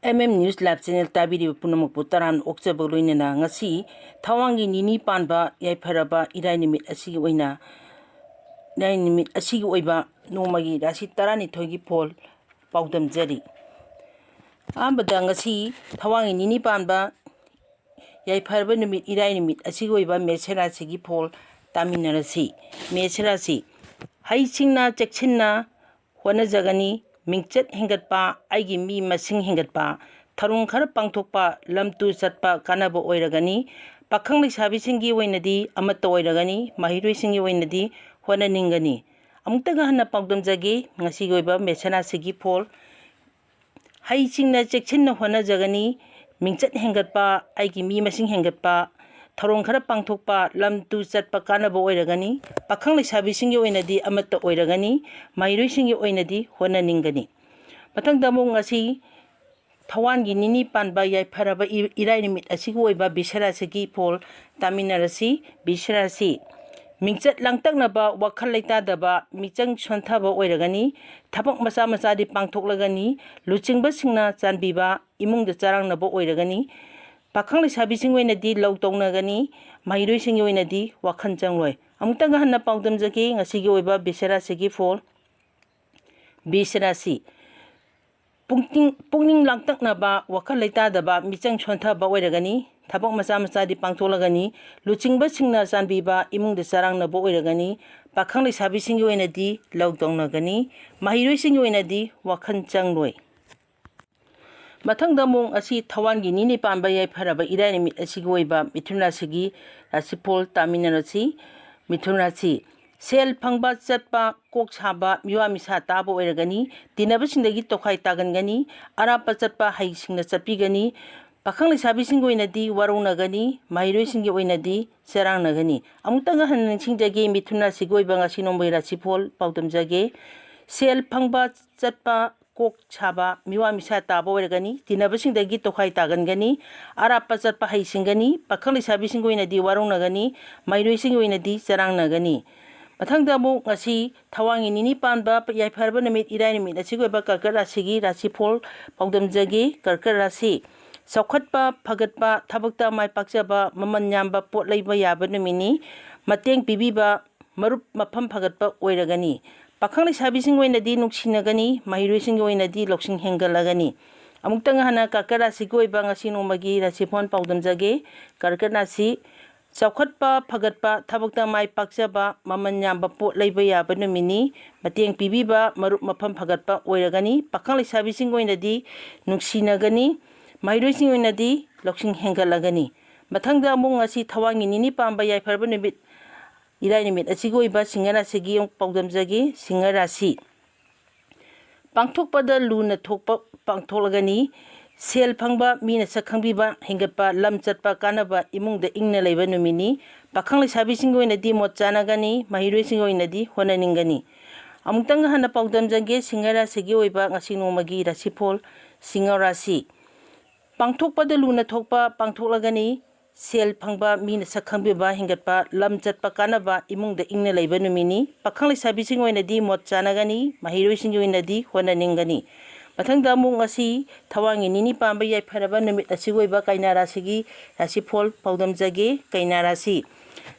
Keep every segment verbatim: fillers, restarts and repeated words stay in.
M M News Live Channel ꯇꯥꯕꯤꯔꯤꯕ ꯄꯨꯝꯅꯃꯛꯄꯨ ꯇꯔꯥꯝꯅ ꯑꯣꯛꯆꯕꯒ ꯂꯣꯏꯅꯅ ꯉꯁꯤ ꯊꯋꯥꯟꯒꯤ ꯅꯤꯅꯤ ꯄꯥꯟꯕ ꯌꯥꯏꯐꯔꯕ ꯏꯔꯥꯏ ꯅꯨꯃꯤꯠ ꯑꯁꯤꯒꯤ ꯑꯣꯏꯅ, ꯏꯔꯥꯏ ꯅꯨꯃꯤꯠ ꯑꯁꯤꯒꯤ ꯑꯣꯏꯕ ꯅꯣꯡꯃꯒꯤ ꯔꯥꯁꯤ ꯇꯔꯥꯅꯤꯊꯣꯏꯒꯤ ꯐꯣꯜ ꯄꯥꯎꯗꯝꯖꯔꯤ꯫ ꯑꯍꯥꯟꯕꯗ ꯉꯁꯤ ꯊꯋꯥꯟꯒꯤ ꯅꯤꯅꯤ ꯄꯥꯟꯕ ꯌꯥꯏꯐꯔꯕ ꯅꯨꯃꯤꯠ ꯏꯔꯥꯏ ꯅꯨꯃꯤꯠ ꯑꯁꯤꯒꯤ ꯑꯣꯏꯕ ꯃꯦꯁ ꯔꯥꯁꯤꯒꯤ ꯐꯣꯜ ꯇꯥꯃꯤꯟꯅꯔꯁꯤ꯫ ꯃꯦꯁ ꯔꯥꯁꯤ, ꯍꯩꯁꯤꯡꯅ ꯆꯦꯛꯁꯤꯟꯅ ꯍꯣꯠꯅꯖꯒꯅꯤ꯫ ꯃꯤꯡꯆꯠ ꯍꯦꯟꯒꯠꯄ, ꯑꯩꯒꯤ ꯃꯤ ꯃꯁꯤꯡ ꯍꯦꯟꯒꯠꯄ, ꯊꯧꯔꯝ ꯈꯔ ꯄꯥꯡꯊꯣꯛꯄ, ꯂꯝ ꯇꯨꯔ ꯆꯠꯄ ꯀꯥꯟꯅꯕ ꯑꯣꯏꯔꯒꯅꯤ꯫ ꯄꯥꯈꯪ ꯂꯩꯁꯥꯕꯤꯁꯤꯡꯒꯤ ꯑꯣꯏꯅꯗꯤ ꯑꯃꯠꯇ ꯑꯣꯏꯔꯒꯅꯤ, ꯃꯍꯩꯔꯣꯏꯁꯤꯡꯒꯤ ꯑꯣꯏꯅꯗꯤ ꯍꯣꯠꯅꯅꯤꯡꯒꯅꯤ꯫ ꯑꯃꯨꯛꯇꯒ ꯍꯟꯅ ꯄꯥꯎꯗꯝꯖꯒꯦ, ꯉꯁꯤꯒꯤ ꯑꯣꯏꯕ ꯃꯦꯁ ꯔꯥꯁꯤꯒꯤ ꯐꯣꯜ꯫ ꯍꯩꯁꯤꯡꯅ ꯆꯦꯛꯁꯤꯟꯅ ꯍꯣꯠꯅꯖꯒꯅꯤ꯫ ꯃꯤꯡꯆꯠ ꯍꯦꯟꯒꯠꯄ, ꯑꯩꯒꯤ ꯃꯤ ꯃꯁꯤꯡ ꯍꯦꯟꯒꯠꯄ, ꯊꯧꯔꯝ ꯈꯔ ꯄꯥꯡꯊꯣꯛꯄ, ꯂꯝ ꯇꯨꯔ ꯆꯠꯄ ꯀꯥꯟꯅꯕ ꯑꯣꯏꯔꯒꯅꯤ꯫ ꯄꯥꯈꯪ ꯂꯩꯁꯥꯕꯤꯁꯤꯡꯒꯤ ꯑꯣꯏꯅꯗꯤ ꯑꯃꯠꯇ ꯑꯣꯏꯔꯒꯅꯤ, ꯃꯍꯩꯔꯣꯏꯁꯤꯡꯒꯤ ꯑꯣꯏꯅꯗꯤ ꯍꯣꯠꯅꯅꯤꯡꯒꯅꯤ꯫ ꯃꯊꯪꯗ ꯑꯃꯨꯛ ꯉꯁꯤ ꯊꯋꯥꯟꯒꯤ ꯅꯤꯅꯤ ꯄꯥꯟꯕ ꯌꯥꯏꯐꯔꯕ ꯏ-, ꯏꯔꯥꯏ ꯅꯨꯃꯤꯠ ꯑꯁꯤꯒꯤ ꯑꯣꯏꯕ ꯕꯤꯁ ꯔꯥꯁꯤꯒꯤ ꯐꯣꯜ ꯇꯥꯃꯤꯟꯅꯔꯁꯤ꯫ ꯕꯤꯁ ꯔꯥꯁꯤ, ꯃꯤꯡꯆꯠ ꯂꯥꯡꯇꯛꯅꯕ, ꯋꯥꯈꯜ ꯂꯩꯇꯥꯗꯕ, ꯃꯤꯆꯪ ꯁꯣꯟꯊꯕ ꯑꯣꯏꯔꯒꯅꯤ꯫ ꯊꯕꯛ ꯃꯆꯥ ꯃꯆꯥꯗꯤ ꯄꯥꯡꯊꯣꯛꯂꯒꯅꯤ꯫ ꯂꯨꯆꯤꯡꯕꯁꯤꯡꯅ ꯆꯥꯟꯕꯤꯕ, ꯏꯃꯨꯡꯗ ꯆꯔꯥꯡꯅꯕ ꯑꯣꯏꯔꯒꯅꯤ꯫ ꯄꯥꯈꯪ ꯂꯩꯁꯥꯕꯤꯁꯤꯡ ꯑꯣꯏꯅꯗꯤ ꯂꯧ ꯇꯧꯅꯒꯅꯤ꯫ ꯃꯍꯩꯔꯣꯏꯁꯤꯡꯒꯤ ꯑꯣꯏꯅꯗꯤ ꯋꯥꯈꯜ ꯆꯪꯂꯣꯏ꯫ ꯑꯃꯨꯛꯇꯪꯒ ꯍꯟꯅ ꯄꯥꯎꯗꯝꯖꯒꯦ, ꯉꯁꯤꯒꯤ ꯑꯣꯏꯕ ꯕꯤꯁ ꯔꯥꯁꯤꯒꯤ ꯐꯣꯜ꯫ ꯕꯤꯁ ꯔꯥꯁꯤ, ꯄꯨꯛꯅꯤꯡ, ꯄꯨꯛꯅꯤꯡ ꯂꯥꯡꯇꯛꯅꯕ, ꯋꯥꯈꯜ ꯂꯩꯇꯥꯗꯕ, ꯃꯤꯆꯪ ꯁꯣꯟꯊꯕ ꯑꯣꯏꯔꯒꯅꯤ꯫ ꯊꯕꯛ ꯃꯆꯥ ꯃꯆꯥꯗꯤ ꯄꯥꯡꯊꯣꯛꯂꯒꯅꯤ꯫ ꯂꯨꯆꯤꯡꯕꯁꯤꯡꯅ ꯆꯥꯟꯕꯤꯕ, ꯏꯃꯨꯡꯗ ꯆꯔꯥꯡꯅꯕ ꯑꯣꯏꯔꯒꯅꯤ꯫ ꯄꯥꯈꯪ ꯂꯩꯁꯥꯕꯤꯁꯤꯡꯒꯤ ꯑꯣꯏꯅꯗꯤ ꯂꯧ ꯇꯧꯅꯒꯅꯤ꯫ ꯃꯍꯩꯔꯣꯏꯁꯤꯡꯒꯤ ꯑꯣꯏꯅꯗꯤ ꯋꯥꯈꯜ ꯆꯪꯂꯣꯏ꯫ ꯃꯊꯪꯗ ꯑꯃꯨꯛ ꯉꯁꯤ ꯊꯋꯥꯟꯒꯤ ꯅꯤꯅꯤ ꯄꯥꯟꯕ ꯌꯥꯏꯐꯔꯕ ꯏꯔꯥꯏ ꯅꯨꯃꯤꯠ ꯑꯁꯤꯒꯤ ꯑꯣꯏꯕ ꯃꯤꯊꯨꯟ ꯔꯥꯁꯤꯒꯤ ꯔꯥꯁꯤꯐꯣꯜ ꯇꯥꯃꯤꯟꯅꯔꯁꯤ꯫ ꯃꯤꯊꯨꯟ ꯔꯥꯁꯤ, ꯁꯦꯜ ꯐꯪꯕ ꯆꯠꯄ, ꯀꯣꯛ ꯁꯥꯕ, ꯃꯤꯋꯥ ꯃꯤꯁꯥ ꯇꯥꯕ ꯑꯣꯏꯔꯒꯅꯤ꯫ ꯇꯤꯟꯅꯕꯁꯤꯡꯗꯒꯤ ꯇꯣꯈꯥꯏ ꯇꯥꯒꯟꯒꯅꯤ꯫ ꯑꯔꯥꯞꯄ ꯆꯠꯄ ꯍꯩꯁꯤꯡꯅ ꯆꯠꯄꯤꯒꯅꯤ꯫ ꯄꯥꯈꯪ ꯂꯩꯁꯥꯕꯤꯁꯤꯡꯒꯤ ꯑꯣꯏꯅꯗꯤ ꯋꯥꯔꯧꯅꯒꯅꯤ꯫ ꯃꯍꯩꯔꯣꯏꯁꯤꯡꯒꯤ ꯑꯣꯏꯅꯗꯤ ꯆꯔꯥꯡꯅꯒꯅꯤ꯫ ꯑꯃꯨꯛꯇꯪꯒ ꯍꯟꯅ ꯅꯤꯡꯁꯤꯡꯖꯒꯦ, ꯃꯤꯊꯨꯟ ꯔꯥꯁꯤꯒꯤ ꯑꯣꯏꯕ ꯉꯁꯤ ꯅꯣꯡꯃꯒꯤ ꯔꯥꯁꯤꯐꯣꯜ ꯄꯥꯎꯗꯝꯖꯒꯦ꯫ ꯁꯦꯜ ꯐꯪꯕ ꯆꯠꯄ, ꯀꯣꯛ ꯁꯥꯕ, ꯃꯤꯋꯥ ꯃꯤꯁꯥ ꯇꯥꯕ ꯑꯣꯏꯔꯒꯅꯤ꯫ ꯇꯤꯟꯅꯕꯁꯤꯡꯗꯒꯤ ꯇꯣꯈꯥꯏ ꯇꯥꯒꯟꯒꯅꯤ꯫ ꯑꯔꯥꯞꯄ ꯆꯠꯄ ꯍꯩꯁꯤꯡꯒꯅꯤ꯫ ꯄꯥꯈꯪ ꯂꯩꯁꯥꯕꯤꯁꯤꯡꯒꯤ ꯑꯣꯏꯅꯗꯤ ꯋꯥꯔꯧꯅꯒꯅꯤ꯫ ꯃꯍꯩꯔꯣꯏꯁꯤꯡꯒꯤ ꯑꯣꯏꯅꯗꯤ ꯆꯔꯥꯡꯅꯒꯅꯤ꯫ ꯃꯊꯪꯗ ꯑꯃꯨꯛ ꯉꯁꯤ ꯊꯋꯥꯟꯒꯤ ꯅꯤꯅꯤ ꯄꯥꯟꯕ ꯌꯥꯏꯐꯔꯕ ꯅꯨꯃꯤꯠ ꯏꯔꯥꯏ ꯅꯨꯃꯤꯠ ꯑꯁꯤꯒꯤ ꯑꯣꯏꯕ ꯀꯔꯀꯠ ꯔꯥꯁꯤꯒꯤ ꯔꯥꯁꯤꯐꯣꯜ ꯄꯥꯎꯗꯝꯖꯒꯦ꯫ ꯀꯔꯀꯠ ꯔꯥꯁꯤ: ꯆꯥꯎꯈꯠꯄ, ꯐꯒꯠꯄ, ꯊꯕꯛꯇ ꯃꯥꯏ ꯄꯥꯛꯆꯕ, ꯃꯃꯜ ꯌꯥꯝꯕ ꯄꯣꯠ ꯂꯩꯕ ꯌꯥꯕ ꯅꯨꯃꯤꯠꯅꯤ꯫ ꯃꯇꯦꯡ ꯄꯤꯕꯤꯕ, ꯃꯔꯨꯞ ꯃꯐꯝ ꯐꯒꯠꯄ ꯑꯣꯏꯔꯒꯅꯤ꯫ ꯄꯥꯈꯪ ꯂꯩꯁꯥꯕꯤꯁꯤꯡꯒꯤ ꯑꯣꯏꯅꯗꯤ ꯅꯨꯡꯁꯤꯅꯒꯅꯤ, ꯃꯍꯩꯔꯣꯏꯁꯤꯡꯒꯤ ꯑꯣꯏꯅꯗꯤ ꯂꯧꯁꯤꯡ ꯍꯦꯟꯒꯠꯂꯒꯅꯤ꯫ ꯑꯃꯨꯛꯇꯪ ꯍꯟꯅ ꯀꯔꯀꯠ ꯔꯥꯁꯤꯒꯤ ꯑꯣꯏꯕ ꯉꯁꯤ ꯅꯣꯡꯃꯒꯤ ꯔꯥꯁꯤꯐꯣꯜ ꯄꯥꯎꯗꯝꯖꯒꯦ꯫ ꯀꯔꯀꯠ ꯔꯥꯁꯤ: ꯆꯥꯎꯈꯠꯄ, ꯐꯒꯠꯄ, ꯊꯕꯛꯇ ꯃꯥꯏ ꯄꯥꯛꯆꯕ, ꯃꯃꯜ ꯌꯥꯝꯕ ꯄꯣꯠ ꯂꯩꯕ ꯌꯥꯕ ꯅꯨꯃꯤꯠꯅꯤ꯫ ꯃꯇꯦꯡ ꯄꯤꯕꯤꯕ, ꯃꯔꯨꯞ ꯃꯐꯝ ꯐꯒꯠꯄ ꯑꯣꯏꯔꯒꯅꯤ꯫ ꯄꯥꯈꯪ ꯂꯩꯁꯥꯕꯤꯁꯤꯡꯒꯤ ꯑꯣꯏꯅꯗꯤ ꯅꯨꯡꯁꯤꯅꯒꯅꯤ, ꯃꯍꯩꯔꯣꯏꯁꯤꯡꯒꯤ ꯑꯣꯏꯅꯗꯤ ꯂꯧꯁꯤꯡ ꯍꯦꯟꯒꯠꯂꯒꯅꯤ꯫ ꯃꯊꯪꯗ ꯑꯃꯨꯛ ꯉꯁꯤ ꯊꯋꯥꯟꯒꯤ ꯅꯤꯅꯤ ꯄꯥꯟꯕ ꯌꯥꯏꯐꯔꯕ ꯅꯨꯃꯤꯠ ꯏꯔꯥꯏ ꯅꯨꯃꯤꯠ ꯑꯁꯤꯒꯤ ꯑꯣꯏꯕ ꯁꯤꯡꯍ ꯔꯥꯁꯤꯒꯤ ꯑꯃꯨꯛ ꯄꯥꯎꯗꯝꯖꯒꯦ꯫ ꯁꯤꯡꯍ ꯔꯥꯁꯤ: ꯄꯥꯡꯊꯣꯛꯄꯗ ꯂꯨꯅ ꯊꯣꯛꯄ ꯄꯥꯡꯊꯣꯛꯂꯒꯅꯤ꯫ ꯁꯦꯜ ꯐꯪꯕ, ꯃꯤꯅ ꯁꯛ ꯈꯪꯕꯤꯕ ꯍꯦꯟꯒꯠꯄ, ꯂꯝ ꯆꯠꯄ ꯀꯥꯟꯅꯕ, ꯏꯃꯨꯡꯗ ꯏꯪꯅ ꯂꯩꯕ ꯅꯨꯃꯤꯠꯅꯤ꯫ ꯄꯥꯈꯪ ꯂꯩꯁꯥꯕꯤꯁꯤꯡꯒꯤ ꯑꯣꯏꯅꯗꯤ ꯃꯣꯠ ꯆꯥꯟꯅꯒꯅꯤ, ꯃꯍꯩꯔꯣꯏꯁꯤꯡꯒꯤ ꯑꯣꯏꯅꯗꯤ ꯍꯣꯠꯅꯅꯤꯡꯒꯅꯤ꯫ ꯑꯃꯨꯛꯇꯪ ꯍꯟꯅ ꯄꯥꯎꯗꯝꯖꯒꯦ, ꯁꯤꯡꯍ ꯔꯥꯁꯤꯒꯤ ꯑꯣꯏꯕ ꯉꯁꯤ ꯅꯣꯡꯃꯒꯤ ꯔꯥꯁꯤꯐꯣꯜ꯫ ꯁꯤꯡꯍ ꯔꯥꯁꯤ: ꯄꯥꯡꯊꯣꯛꯄꯗ ꯂꯨꯅ ꯊꯣꯛꯄ ꯄꯥꯡꯊꯣꯛꯂꯒꯅꯤ꯫ ꯁꯦꯜ ꯐꯪꯕ, ꯃꯤꯅ ꯁꯛ ꯈꯪꯕꯤꯕ ꯍꯦꯟꯒꯠꯄ, ꯂꯝ ꯆꯠꯄ ꯀꯥꯟꯅꯕ, ꯏꯃꯨꯡꯗ ꯏꯪꯅ ꯂꯩꯕ ꯅꯨꯃꯤꯠꯅꯤ꯫ ꯄꯥꯈꯪ ꯂꯩꯁꯥꯕꯤꯁꯤꯡꯒꯤ ꯑꯣꯏꯅꯗꯤ ꯃꯣꯠ ꯆꯥꯟꯅꯒꯅꯤ, ꯃꯍꯩꯔꯣꯏꯁꯤꯡꯒꯤ ꯑꯣꯏꯅꯗꯤ ꯍꯣꯠꯅꯅꯤꯡꯒꯅꯤ꯫ ꯃꯊꯪꯗ ꯑꯃꯨꯛ ꯉꯁꯤ ꯊꯋꯥꯟꯒꯤ ꯅꯤꯅꯤ ꯄꯥꯟꯕ ꯌꯥꯏꯐꯔꯕ ꯅꯨꯃꯤꯠ ꯑꯁꯤꯒꯤ ꯑꯣꯏꯕ ꯀꯩꯅꯥ ꯔꯥꯁꯤꯒꯤ ꯔꯥꯁꯤꯐꯣꯜ ꯄꯥꯎꯗꯝꯖꯒꯦ꯫ ꯀꯩꯅꯥ ꯔꯥꯁꯤ: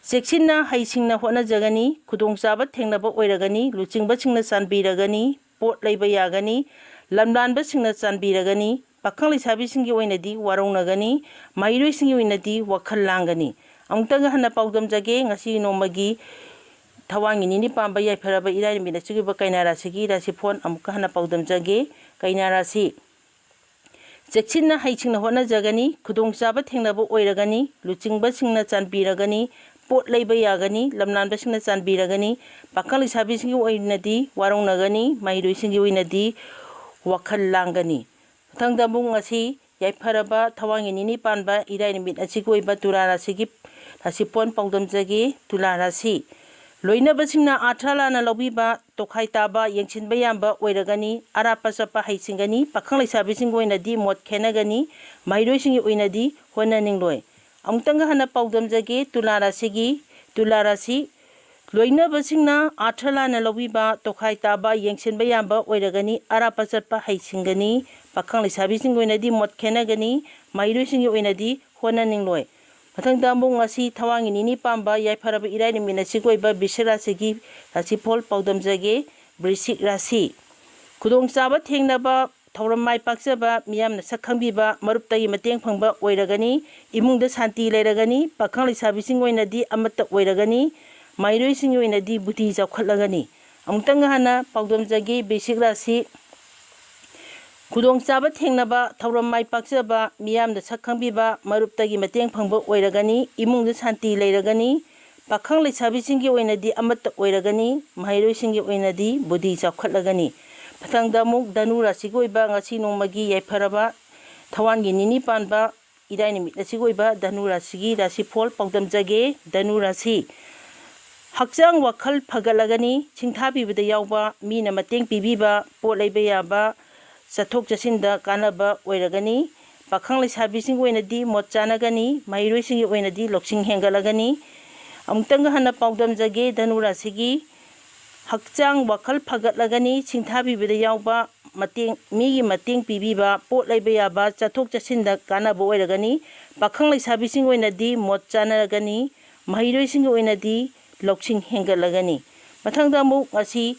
ꯆꯦꯛꯁꯤꯟꯅ ꯍꯩꯁꯤꯡꯅ ꯍꯣꯠꯅꯖꯒꯅꯤ꯫ ꯈꯨꯗꯣꯡꯆꯥꯕ ꯊꯦꯡꯅꯕ ꯑꯣꯏꯔꯒꯅꯤ꯫ ꯂꯨꯆꯤꯡꯕꯁꯤꯡꯅ ꯆꯥꯟꯕꯤꯔꯒꯅꯤ꯫ ꯄꯣꯠ ꯂꯩꯕ ꯌꯥꯒꯅꯤ꯫ ꯂꯝꯂꯥꯟꯕꯁꯤꯡꯅ ꯆꯥꯟꯕꯤꯔꯒꯅꯤ꯫ ꯄꯥꯈꯪ ꯂꯩꯁꯥꯕꯤꯁꯤꯡꯒꯤ ꯑꯣꯏꯅꯗꯤ ꯋꯥꯔꯧꯅꯒꯅꯤ꯫ ꯃꯍꯩꯔꯣꯏꯁꯤꯡꯒꯤ ꯑꯣꯏꯅꯗꯤ ꯋꯥꯈꯜ ꯂꯥꯡꯒꯅꯤ꯫ ꯑꯃꯨꯛꯇꯪꯒ ꯍꯟꯅ ꯄꯥꯎꯗꯝꯖꯒꯦ, ꯉꯁꯤ ꯅꯣꯡꯃꯒꯤ ꯊꯋꯥꯟꯒꯤ ꯅꯤꯅꯤ ꯄꯥꯟꯕ ꯌꯥꯏꯐꯔꯕ ꯏꯔꯥꯏ ꯅꯨꯃꯤꯠ ꯑꯁꯤꯒꯤ ꯑꯣꯏꯕ ꯀꯩꯅꯥ ꯔꯥꯁꯤꯒꯤ ꯔꯥꯁꯤꯐꯣꯜ ꯑꯃꯨꯛꯀ ꯍꯟꯅ ꯄꯥꯎꯗꯝꯖꯒꯦ꯫ ꯀꯩꯅꯥ ꯔꯥꯁꯤ: ꯆꯦꯛꯁꯤꯟꯅ ꯍꯩꯁꯤꯡꯅ ꯍꯣꯠꯅꯖꯒꯅꯤ꯫ ꯈꯨꯗꯣꯡꯆꯥꯕ ꯊꯦꯡꯅꯕ ꯑꯣꯏꯔꯒꯅꯤ꯫ ꯂꯨꯆꯤꯡꯕꯁꯤꯡꯅ ꯆꯥꯟꯕꯤꯔꯒꯅꯤ꯫ ꯄꯣꯠ ꯂꯩꯕ ꯌꯥꯒꯅꯤ꯫ ꯂꯝꯂꯥꯟꯕꯁꯤꯡꯅ ꯆꯥꯟꯕꯤꯔꯒꯅꯤ꯫ ꯄꯥꯈꯪ ꯂꯩꯁꯥꯕꯤꯁꯤꯡꯒꯤ ꯑꯣꯏꯅꯗꯤ ꯋꯥꯔꯧꯅꯒꯅꯤ꯫ ꯃꯍꯩꯔꯣꯏꯁꯤꯡꯒꯤ ꯑꯣꯏꯅꯗꯤ ꯋꯥꯈꯜ ꯂꯥꯡꯒꯅꯤ꯫ ꯃꯊꯪꯗ ꯑꯃꯨꯛ ꯉꯁꯤ ꯌꯥꯏꯐꯔꯕ ꯊꯋꯥꯟꯒꯤ ꯅꯤꯅꯤ ꯄꯥꯟꯕ ꯏꯔꯥꯏ ꯅꯨꯃꯤꯠ ꯑꯁꯤꯒꯤ ꯑꯣꯏꯕ ꯇꯨꯂꯥ ꯔꯥꯁꯤꯒꯤ ꯔꯥꯁꯤꯐꯣꯜ ꯄꯥꯎꯗꯝꯖꯒꯦ꯫ ꯇꯨꯂꯥ ꯔꯥꯁꯤ: ꯂꯣꯏꯅꯕꯁꯤꯡꯅ ꯑꯥꯔꯊ ꯂꯥꯟꯅ ꯂꯧꯕꯤꯕ, ꯇꯣꯈꯥꯏ ꯇꯥꯕ, ꯌꯦꯡꯁꯤꯟꯕ ꯌꯥꯕ ꯑꯣꯏꯔꯒꯅꯤ꯫ ꯑꯔꯥꯞꯄ ꯆꯠꯄ ꯍꯩꯁꯤꯡꯒꯅꯤ꯫ ꯄꯥꯈꯪ ꯂꯩꯁꯥꯕꯤꯁꯤꯡꯒꯤ ꯑꯣꯏꯅꯗꯤ ꯃꯣꯠ ꯈꯦꯠꯅꯒꯅꯤ꯫ ꯃꯍꯩꯔꯣꯏꯁꯤꯡꯒꯤ ꯑꯣꯏꯅꯗꯤ ꯍꯣꯠꯅꯅꯤꯡꯂꯣꯏ꯫ ꯑꯃꯨꯛꯇꯪꯒ ꯍꯟꯅ ꯄꯥꯎꯗꯝꯖꯒꯦ, ꯇꯨꯂꯥ ꯔꯥꯁꯤꯒꯤ, ꯇꯨꯂꯥ ꯔꯥꯁꯤ ꯂꯣꯏꯅꯕꯁꯤꯡꯅ ꯑꯥꯔꯊ ꯂꯥꯟꯅ ꯂꯧꯕꯤꯕ, ꯇꯣꯈꯥꯏ ꯇꯥꯕ, ꯌꯦꯡꯁꯤꯟꯕ ꯌꯥꯕ ꯑꯣꯏꯔꯒꯅꯤ꯫ ꯑꯔꯥꯞꯄ ꯆꯠꯄ ꯍꯩꯁꯤꯡꯒꯅꯤ꯫ ꯄꯥꯈꯪ ꯂꯩꯁꯥꯕꯤꯁꯤꯡꯒꯤ ꯑꯣꯏꯅꯗꯤ ꯃꯣꯠ ꯈꯦꯠꯅꯒꯅꯤ꯫ ꯃꯍꯩꯔꯣꯏꯁꯤꯡꯒꯤ ꯑꯣꯏꯅꯗꯤ ꯍꯣꯠꯅꯅꯤꯡꯂꯣꯏ꯫ ꯃꯊꯪꯗ ꯑꯃꯨꯛ ꯉꯁꯤ ꯊꯋꯥꯟꯒꯤ ꯅꯤꯅꯤ ꯄꯥꯟꯕ ꯌꯥꯏꯐꯔꯕ ꯏꯔꯥꯏ ꯅꯨꯃꯤꯠ ꯑꯁꯤꯒꯤ ꯑꯣꯏꯕ ꯕꯤꯁ ꯔꯥꯁꯤꯒꯤ ꯔꯥꯁꯤꯐꯣꯜ ꯄꯥꯎꯗꯝꯖꯒꯦ꯫ ꯕ꯭ꯔꯤꯁꯤꯛ ꯔꯥꯁꯤ꯫ ꯈꯨꯗꯣꯡꯆꯥꯕ ꯊꯦꯡꯅꯕ, ꯊꯧꯔꯝ ꯃꯥꯏ ꯄꯥꯛꯆꯕ, ꯃꯤꯌꯥꯝꯅ ꯁꯛ ꯈꯪꯕꯤꯕ, ꯃꯔꯨꯞꯇꯒꯤ ꯃꯇꯦꯡ ꯐꯪꯕ ꯑꯣꯏꯔꯒꯅꯤ꯫ ꯏꯃꯨꯡꯗ ꯁꯥꯟꯇꯤ ꯂꯩꯔꯒꯅꯤ꯫ ꯄꯥꯈꯪ ꯂꯩꯁꯥꯕꯤꯁꯤꯡ ꯑꯣꯏꯅꯗꯤ ꯑꯃꯠꯇ ꯑꯣꯏꯔꯒꯅꯤ꯫ ꯃꯍꯩꯔꯣꯏꯁꯤꯡꯒꯤ ꯑꯣꯏꯅꯗꯤ ꯕꯨꯙꯤ ꯆꯥꯎꯈꯠꯂꯒꯅꯤ꯫ ꯑꯃꯨꯛꯇꯪꯒ ꯍꯟꯅ ꯄꯥꯎꯗꯝꯖꯒꯦ, ꯕ꯭ꯔꯤꯁꯤꯛ ꯔꯥꯁꯤ꯫ ꯈꯨꯗꯣꯡꯆꯥꯕ ꯊꯦꯡꯅꯕ, ꯊꯧꯔꯝ ꯃꯥꯏ ꯄꯥꯛꯆꯕ, ꯃꯤꯌꯥꯝꯅ ꯁꯛ ꯈꯪꯕꯤꯕ, ꯃꯔꯨꯞꯇꯒꯤ ꯃꯇꯦꯡ ꯐꯪꯕ ꯑꯣꯏꯔꯒꯅꯤ꯫ ꯏꯃꯨꯡꯗ ꯁꯥꯟꯇꯤ ꯂꯩꯔꯒꯅꯤ꯫ ꯄꯥꯈꯪ ꯂꯩꯁꯥꯕꯤꯁꯤꯡꯒꯤ ꯑꯣꯏꯅꯗꯤ ꯑꯃꯠꯇ ꯑꯣꯏꯔꯒꯅꯤ꯫ ꯃꯍꯩꯔꯣꯏꯁꯤꯡꯒꯤ ꯑꯣꯏꯅꯗꯤ ꯕꯨꯙꯤ ꯆꯥꯎꯈꯠꯂꯒꯅꯤ꯫ ꯃꯊꯪꯗ ꯑꯃꯨꯛ ꯙꯅꯨ ꯔꯥꯁꯤꯒꯤ ꯑꯣꯏꯕ ꯉꯁꯤ ꯅꯣꯡꯃꯒꯤ ꯌꯥꯏꯐꯔꯕ ꯊꯋꯥꯟꯒꯤ ꯅꯤꯅꯤ ꯄꯥꯟꯕ ꯏꯔꯥꯏ ꯅꯨꯃꯤꯠ ꯑꯁꯤꯒꯤ ꯑꯣꯏꯕ ꯙꯅꯨ ꯔꯥꯁꯤꯒꯤ ꯔꯥꯁꯤꯐꯣꯜ ꯄꯥꯎꯗꯝꯖꯒꯦ꯫ ꯙꯅꯨ ꯔꯥꯁꯤ꯫ ꯍꯛꯆꯥꯡ ꯋꯥꯈꯜ ꯐꯒꯠꯂꯒꯅꯤ꯫ ꯁꯤꯡꯊꯥꯕꯤꯕꯗ ꯌꯥꯎꯕ, ꯃꯤꯅ ꯃꯇꯦꯡ ꯄꯤꯕꯤꯕ, ꯄꯣꯠ ꯂꯩꯕ ꯌꯥꯕ, ꯆꯠꯊꯣꯛ ꯆꯠꯁꯤꯟꯗ ꯀꯥꯟꯅꯕ ꯑꯣꯏꯔꯒꯅꯤ꯫ ꯄꯥꯈꯪ ꯂꯩꯁꯥꯕꯤꯁꯤꯡꯒꯤ ꯑꯣꯏꯅꯗꯤ ꯃꯣꯠ ꯆꯥꯟꯅꯒꯅꯤ꯫ ꯃꯍꯩꯔꯣꯏꯁꯤꯡꯒꯤ ꯑꯣꯏꯅꯗꯤ ꯂꯧꯁꯤꯡ ꯍꯦꯟꯒꯠꯂꯒꯅꯤ꯫ ꯑꯃꯨꯛꯇꯪꯒ ꯍꯟꯅ ꯄꯥꯎꯗꯝꯖꯒꯦ, ꯙꯅꯨ ꯔꯥꯁꯤꯒꯤ꯫ ꯍꯛꯆꯥꯡ ꯋꯥꯈꯜ ꯐꯒꯠꯂꯒꯅꯤ꯫ ꯁꯤꯡꯊꯥꯕꯤꯕꯗ ꯌꯥꯎꯕ, ꯃꯇꯦꯡ, ꯃꯤꯒꯤ ꯃꯇꯦꯡ ꯄꯤꯕꯤꯕ, ꯄꯣꯠ ꯂꯩꯕ ꯌꯥꯕ, ꯆꯠꯊꯣꯛ ꯆꯠꯁꯤꯟꯗ ꯀꯥꯟꯅꯕ ꯑꯣꯏꯔꯒꯅꯤ꯫ ꯄꯥꯈꯪ ꯂꯩꯁꯥꯕꯤꯁꯤꯡꯒꯤ ꯑꯣꯏꯅꯗꯤ ꯃꯣꯠ ꯆꯥꯟꯅꯔꯒꯅꯤ꯫ ꯃꯍꯩꯔꯣꯏꯁꯤꯡꯒꯤ ꯑꯣꯏꯅꯗꯤ ꯂꯧꯁꯤꯡ ꯍꯦꯟꯒꯠꯂꯒꯅꯤ꯫ ꯃꯊꯪꯗ ꯑꯃꯨꯛ ꯉꯁꯤ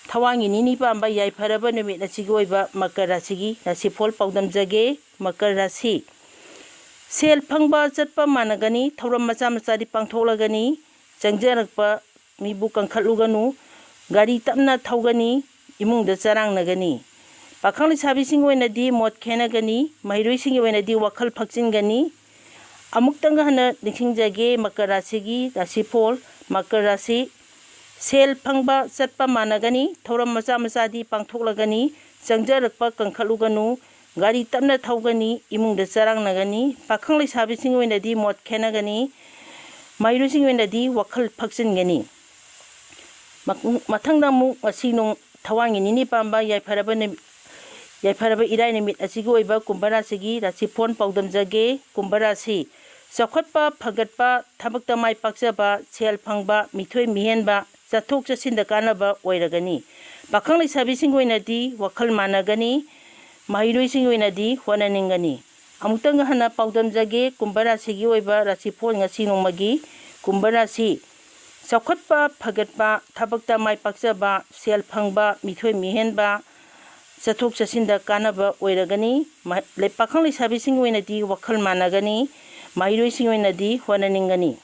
ꯊꯋꯥꯟꯒꯤ ꯅꯤꯅꯤ ꯄꯥꯟꯕ ꯌꯥꯏꯐꯔꯕ ꯅꯨꯃꯤꯠ ꯑꯁꯤꯒꯤ ꯑꯣꯏꯕ ꯃꯀꯔ ꯔꯥꯁꯤꯒꯤ ꯔꯥꯁꯤꯐꯣꯜ ꯄꯥꯎꯗꯝꯖꯒꯦ꯫ ꯃꯀꯔ ꯔꯥꯁꯤ꯫ ꯁꯦꯜ ꯐꯪꯕ ꯆꯠꯄ ꯃꯥꯟꯅꯒꯅꯤ꯫ ꯊꯧꯔꯝ ꯃꯆꯥ ꯃꯆꯥꯗꯤ ꯄꯥꯡꯊꯣꯛꯂꯒꯅꯤ꯫ ꯆꯪꯖꯔꯛꯄ ꯃꯤꯕꯨ ꯀꯟꯈꯠꯂꯨꯒꯅꯨ꯫ ꯒꯥꯔꯤ ꯇꯞꯅ ꯊꯧꯒꯅꯤ꯫ ꯏꯃꯨꯡꯗ ꯆꯔꯥꯡꯅꯒꯅꯤ꯫ ꯄꯥꯈꯪ ꯂꯩꯁꯥꯕꯤꯁꯤꯡꯒꯤ ꯑꯣꯏꯅꯗꯤ ꯃꯣꯠ ꯈꯦꯅꯒꯅꯤ꯫ ꯃꯍꯩꯔꯣꯏꯁꯤꯡꯒꯤ ꯑꯣꯏꯅꯗꯤ ꯋꯥꯈꯜ ꯐꯛꯆꯤꯟꯒꯅꯤ꯫ ꯑꯃꯨꯛꯇꯪꯒ ꯍꯟꯅ ꯅꯤꯡꯁꯤꯡꯖꯒꯦ, ꯃꯀꯔ ꯔꯥꯁꯤꯒꯤ ꯔꯥꯁꯤꯐꯣꯜ꯫ ꯃꯀꯔ ꯔꯥꯁꯤ꯫ ꯁꯦꯜ ꯐꯪꯕ ꯆꯠꯄ ꯃꯥꯟꯅꯒꯅꯤ꯫ ꯊꯧꯔꯝ ꯃꯆꯥ ꯃꯆꯥꯗꯤ ꯄꯥꯡꯊꯣꯛꯂꯒꯅꯤ꯫ ꯆꯪꯖꯔꯛꯄ ꯀꯟꯈꯠꯂꯨꯒꯅꯨ꯫ ꯒꯥꯔꯤ ꯇꯞꯅ ꯊꯧꯒꯅꯤ꯫ ꯏꯃꯨꯡꯗ ꯆꯔꯥꯡꯅꯒꯅꯤ꯫ ꯄꯥꯈꯪ ꯂꯩꯁꯥꯕꯤꯁꯤꯡꯒꯤ ꯑꯣꯏꯅꯗꯤ ꯃꯣꯠ ꯈꯦꯅꯒꯅꯤ꯫ ꯃꯍꯩꯔꯣꯏꯁꯤꯡꯒꯤ ꯑꯣꯏꯅꯗꯤ ꯋꯥꯈꯜ ꯐꯛꯆꯤꯟꯒꯅꯤ꯫ ꯃ-, ꯃꯊꯪꯗ ꯑꯃꯨꯛ ꯉꯁꯤ ꯅꯣꯡ-, ꯊꯋꯥꯟꯒꯤ ꯅꯤꯅꯤ ꯄꯥꯟꯕ ꯌꯥꯏꯐꯔꯕ ꯅꯨꯃꯤꯠ, ꯌꯥꯏꯐꯔꯕ ꯏꯔꯥꯏ ꯅꯨꯃꯤꯠ ꯑꯁꯤꯒꯤ ꯑꯣꯏꯕ ꯀꯨꯝꯚ ꯔꯥꯁꯤꯒꯤ ꯔꯥꯁꯤꯐꯣꯜ ꯄꯥꯎꯗꯝꯖꯒꯦ꯫ ꯀꯨꯝꯚ ꯔꯥꯁꯤ꯫ ꯆꯥꯎꯈꯠꯄ, ꯐꯒꯠꯄ, ꯊꯕꯛꯇ ꯃꯥꯏ ꯄꯥꯛꯆꯕ, ꯁꯦꯜ ꯐꯪꯕ, ꯃꯤꯊꯣꯏ ꯃꯤꯍꯦꯟꯕ, ꯆꯠꯊꯣꯛ ꯆꯠꯁꯤꯟꯗ ꯀꯥꯟꯅꯕ ꯑꯣꯏꯔꯒꯅꯤ꯫ ꯄꯥꯈꯪ ꯂꯩꯁꯥꯕꯤꯁꯤꯡꯒꯤ ꯑꯣꯏꯅꯗꯤ ꯋꯥꯈꯜ ꯃꯥꯟꯅꯒꯅꯤ, ꯃꯍꯩꯔꯣꯏꯁꯤꯡꯒꯤ ꯑꯣꯏꯅꯗꯤ ꯍꯣꯠꯅꯅꯤꯡꯒꯅꯤ꯫ ꯑꯃꯨꯛꯇꯪꯒ ꯍꯟꯅ ꯄꯥꯎꯗꯝꯖꯒꯦ, ꯀꯨꯝꯚ ꯔꯥꯁꯤꯒꯤ ꯑꯣꯏꯕ ꯔꯥꯁꯤꯐꯣꯜ ꯉꯁꯤ ꯅꯣꯡꯃꯒꯤ꯫ ꯀꯨꯝꯚ ꯔꯥꯁꯤ, ꯆꯥꯎꯈꯠꯄ, ꯐꯒꯠꯄ, ꯊꯕꯛꯇ ꯃꯥꯏ ꯄꯥꯛꯆꯕ, ꯁꯦꯜ ꯐꯪꯕ, ꯃꯤꯊꯣꯏ ꯃꯤꯍꯦꯟꯕ, ꯆꯠꯊꯣꯛ ꯆꯠꯁꯤꯟꯗ ꯀꯥꯟꯅꯕ ꯑꯣꯏꯔꯒꯅꯤ꯫ ꯃꯍ-, ꯂꯩ-, ꯄꯥꯈꯪ ꯂꯩꯁꯥꯕꯤꯁꯤꯡꯒꯤ ꯑꯣꯏꯅꯗꯤ ꯋꯥꯈꯜ ꯃꯥꯟꯅꯒꯅꯤ, ꯃꯍꯩꯔꯣꯏꯁꯤꯡꯒꯤ ꯑꯣꯏꯅꯗꯤ ꯍꯣꯠꯅꯅꯤꯡꯒꯅꯤ꯫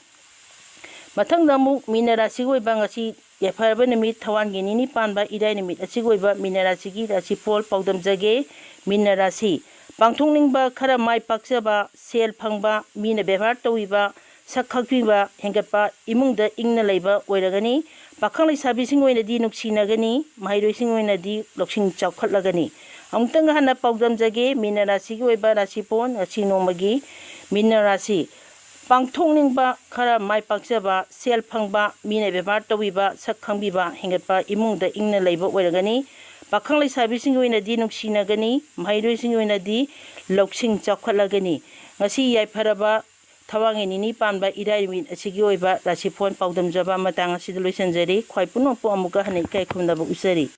ꯃꯊꯪꯗ ꯑꯃꯨꯛ ꯃꯤꯅ ꯔꯥꯁꯤꯒꯤ ꯑꯣꯏꯕ ꯉꯁꯤ ꯌꯥꯏꯐꯔꯕ ꯅꯨꯃꯤꯠ, ꯊꯋꯥꯟꯒꯤ ꯅꯤꯅꯤ ꯄꯥꯟꯕ ꯏꯔꯥꯏ ꯅꯨꯃꯤꯠ ꯑꯁꯤꯒꯤ ꯑꯣꯏꯕ ꯃꯤꯅ ꯔꯥꯁꯤꯒꯤ ꯔꯥꯁꯤꯐꯣꯜ ꯄꯥꯎꯗꯝꯖꯒꯦ꯫ ꯃꯤꯅ ꯔꯥꯁꯤ, ꯄꯥꯡꯊꯣꯛꯅꯤꯡꯕ ꯈꯔ ꯃꯥꯏ ꯄꯥꯛꯆꯕ, ꯁꯦꯜ ꯐꯪꯕ, ꯃꯤꯅ ꯕꯦꯕꯥꯔ ꯇꯧꯕꯤꯕ, ꯁꯛ ꯈꯪꯕꯤꯕ ꯍꯦꯟꯒꯠꯄ, ꯏꯃꯨꯡꯗ ꯏꯪꯅ ꯂꯩꯕ ꯑꯣꯏꯔꯒꯅꯤ꯫ ꯄꯥꯈꯪ ꯂꯩꯁꯥꯕꯤꯁꯤꯡ ꯑꯣꯏꯅꯗꯤ ꯅꯨꯡꯁꯤꯅꯒꯅꯤ, ꯃꯍꯩꯔꯣꯏꯁꯤꯡ ꯑꯣꯏꯅꯗꯤ ꯂꯧꯁꯤꯡ ꯆꯥꯎꯈꯠꯂꯒꯅꯤ꯫ ꯑꯃꯨꯛꯇꯪꯒ ꯍꯟꯅ ꯄꯥꯎꯗꯝꯖꯒꯦ, ꯃꯤꯅ ꯔꯥꯁꯤꯒꯤ ꯑꯣꯏꯕ ꯔꯥꯁꯤꯐꯣꯜ ꯉꯁꯤ ꯅꯣꯡꯃꯒꯤ꯫ ꯃꯤꯅ ꯔꯥꯁꯤ, ꯄꯥꯡꯊꯣꯛꯅꯤꯡꯕ ꯈꯔ ꯃꯥꯏ ꯄꯥꯛꯆꯕ, ꯁꯦꯜ ꯐꯪꯕ, ꯃꯤꯅ ꯕꯦꯕꯥꯔ ꯇꯧꯕꯤꯕ, ꯁꯛ ꯈꯪꯕꯤꯕ ꯍꯦꯟꯒꯠꯄ, ꯏꯃꯨꯡꯗ ꯏꯪꯅ ꯂꯩꯕ ꯑꯣꯏꯔꯒꯅꯤ꯫ ꯄꯥꯈꯪ ꯂꯩꯁꯥꯕꯤꯁꯤꯡꯒꯤ ꯑꯣꯏꯅꯗꯤ ꯅꯨꯡꯁꯤꯅꯒꯅꯤ, ꯃꯍꯩꯔꯣꯏꯁꯤꯡꯒꯤ ꯑꯣꯏꯅꯗꯤ ꯂꯧꯁꯤꯡ ꯆꯥꯎꯈꯠꯂꯒꯅꯤ꯫ ꯉꯁꯤ ꯌꯥꯏꯐꯔꯕ ꯊꯋꯥꯟꯒꯤ ꯅꯤꯅꯤ ꯄꯥꯟꯕ ꯏꯔꯥꯏ ꯅꯨꯃꯤꯠ ꯑꯁꯤꯒꯤ ꯑꯣꯏꯕ ꯔꯥꯁꯤꯐꯣꯜ ꯄꯥꯎꯗꯝꯖꯕ ꯃꯇꯥꯡ ꯑꯁꯤꯗ ꯂꯣꯏꯁꯤꯟꯖꯔꯤ꯫ ꯈ꯭ꯋꯥꯏ ꯄꯨꯝꯅꯃꯛꯄꯨ ꯑꯃꯨꯛꯀ ꯍꯟꯅ ꯏꯀꯥꯏ ꯈꯨꯝꯅꯕ ꯎꯠꯆꯔꯤ꯫